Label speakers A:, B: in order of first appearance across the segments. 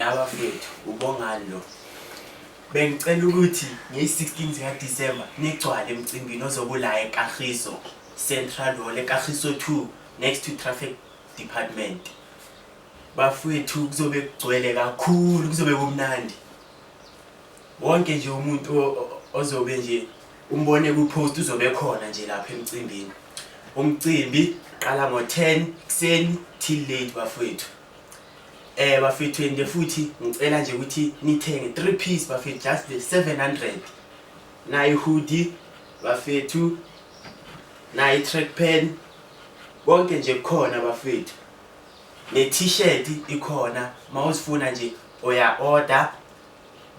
A: Ya bafethu, uBongani lo. Bengicela ukuthi ngeyi-16 zikaDisemba nigcwale emcimbini ozobe ula eKagiso Central Hall, eKagiso 2 next to traffic department. Bafethu kuzobe kugcwele kakhulu, kuzobe kumnandi. Wonke nje umuntu ozobe nje umbone ku-post uzobe khona nje lapha emcimbini. Umcimbi qala ngo-10 kuseni till late bafethu. Bafethu and futhi ngicela nje ukuthi nithenge 3 piece bafethu, just the 700. Nayi hoodie bafethu, nayi track pant, konke nje kukhona bafethu. Ne t-shirt ikhona, mawuzifuna nje uya order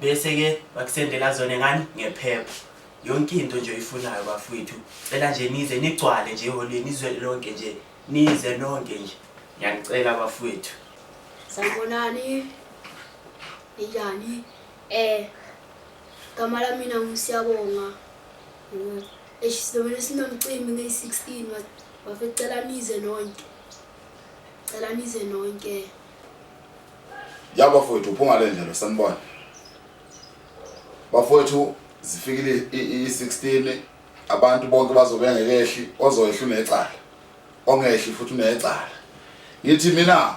A: bese ke bakusendela zona ngani ngephepha. Yonke into nje oyifunayo bafethu. Cela nje nize nigcwale nje eholweni izwe lonke nje, nize nonke nje. Ngiyanicela bafethu.
B: Sanibonani. Ninjani? Gama lami mina nguSiyabonga. Eish, sizobe sinomcimbi ngeyi-16, bafethu, cela nize nonke. Cela nize nonke.
C: Ya bafowethu, uphunga le ndlela, sanibona. Bafowethu, zifikile i-16, abantu bonke bazobe ngekehli, ozoyehla unecala. Ongehli futhi unecala. Ngithi mina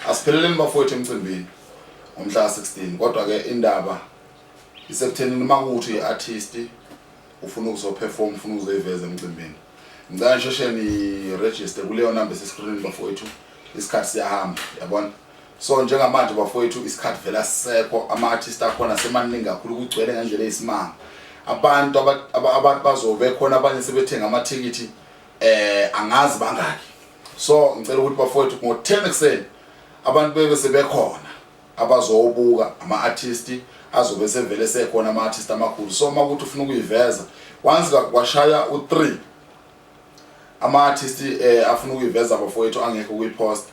C: asipheleleni bafowethu emcimbini ngomhla ka-16, kodwa ke indaba isekuthenini makuthi i-artist ufuna ukuzoperform, ufuna ukuzoyiveza emcimbini. Ngicela nisheshe ni-register kuleyo number esescreenini bafowethu, isikhathi siyahamba, yabona. So njengamanje bafowethu isikhathi vele asisekho, ama-artist akhona semaningi kakhulu, kugcwele ngendlela eyisimanga. Abantu abantu bazobe khona, abanye sebethenga amathikithi, angazi bangaki. So ngicela ukuthi bafowethu ngo-10 ekuseni abantu bebe sebekhona abazobuka ama-artist, azobe sevele sekhona ama-artist amakhulu. So uma kuthi ufuna ukuyiveza, once kwashaya u-3 ama-artist afuna ukuyiveza bafowethu angekho kwi-post,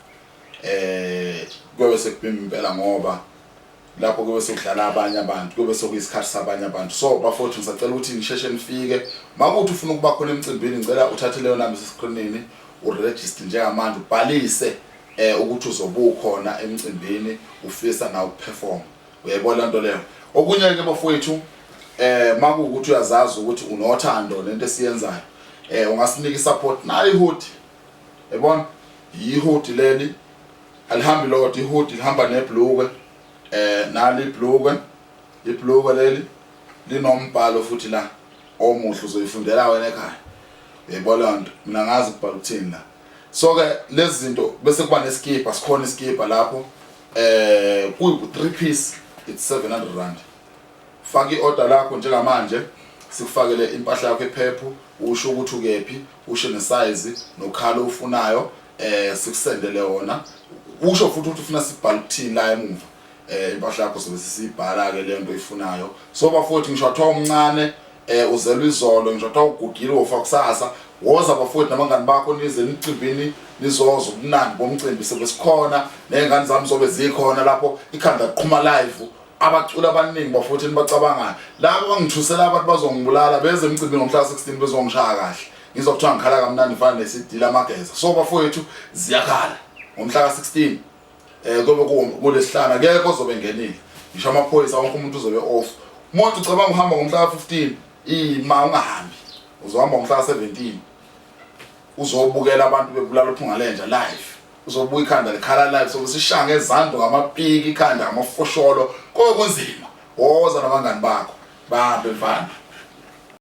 C: kuyobe sekubhimba impela, ngoba lapho kuyobe sekudlala abanye abantu, kuyobe sekuyisikhathi sabanye abantu. So bafowethu ngisacela ukuthi nisheshe nifike. Makuthi ufuna ukuba khona emcimbini, ngicela uthathe leyo namba esescreenini, uregister njengamanje, ubhalise ukuthi uzobe ukhona emcimbini, ufisa nawe ukuperform. Uyayibona lento leyo. Okunye ke bafowethu, makuwukuthi uyazazi ukuthi unothando lento esiyenzayo, ungasinika isupport nayi hoodie. Yabona, yihoodie leli, alihambi lodwa ihoodie, lihamba nebhlukwe. Nali ibhlukwe, ibhlukwe leli linombhalo futhi la omuhle, uzoyifundela wena ekhaya. Uyayibona lento, mina ngazi ukubhala ukuthini la. So ke lezi zinto, bese kuba neskipa, sikhona iskipa lapho, kuyi 3 piece, it's 700 rand. Faka iorder lakho njengamanje, sikufakele impahla yakho ephephu, usho ukuthi ukephi, usho nesize nocolour ofunayo, sikusendele wona. Usho futhi ukuthi ufuna sibhale ukuthini la emuva. Impahla yakho sobe sisibhala ke lento oyifunayo. So bafowethu, ngisho athiwa umncane, uzelwe izolo, ngisho athiwa ugugile wofa kusasa, woza bafowethu nabangani bakho, nize emcimbini, nizoza ubunandi bomcimbi. Sobe sikhona nezingane zami, zobe zikhona lapho, ikhanda liqhuma live, abaculi abaningi bafowethu enibacabangayo labo bangithusela abantu bazongibulala, beze emcimbini ngomhla ka-16, bezongishaya kahle, ngizwa kuthiwa ngikhala kamnandi mfana nesidila amageza. So bafowethu, ziyakhala ngomhla ka-16, kobe kulesihlanu akekho ozobe ngenile, ngisho amaphoyisa, wonke umuntu uzobe off. Umuntu ucabanga uhamba ngomhla ka-15, ima ungahambi, uzohamba ngomhla ka-17, uzobukela abantu bebulala uphunga lenja live, uzobuka ikhanda likhala live, sobe sishaya ngezandla, ngamapiki, ikhanda ngamafosholo, kobe kunzima. Woza nabangani bakho, bahambe mfana.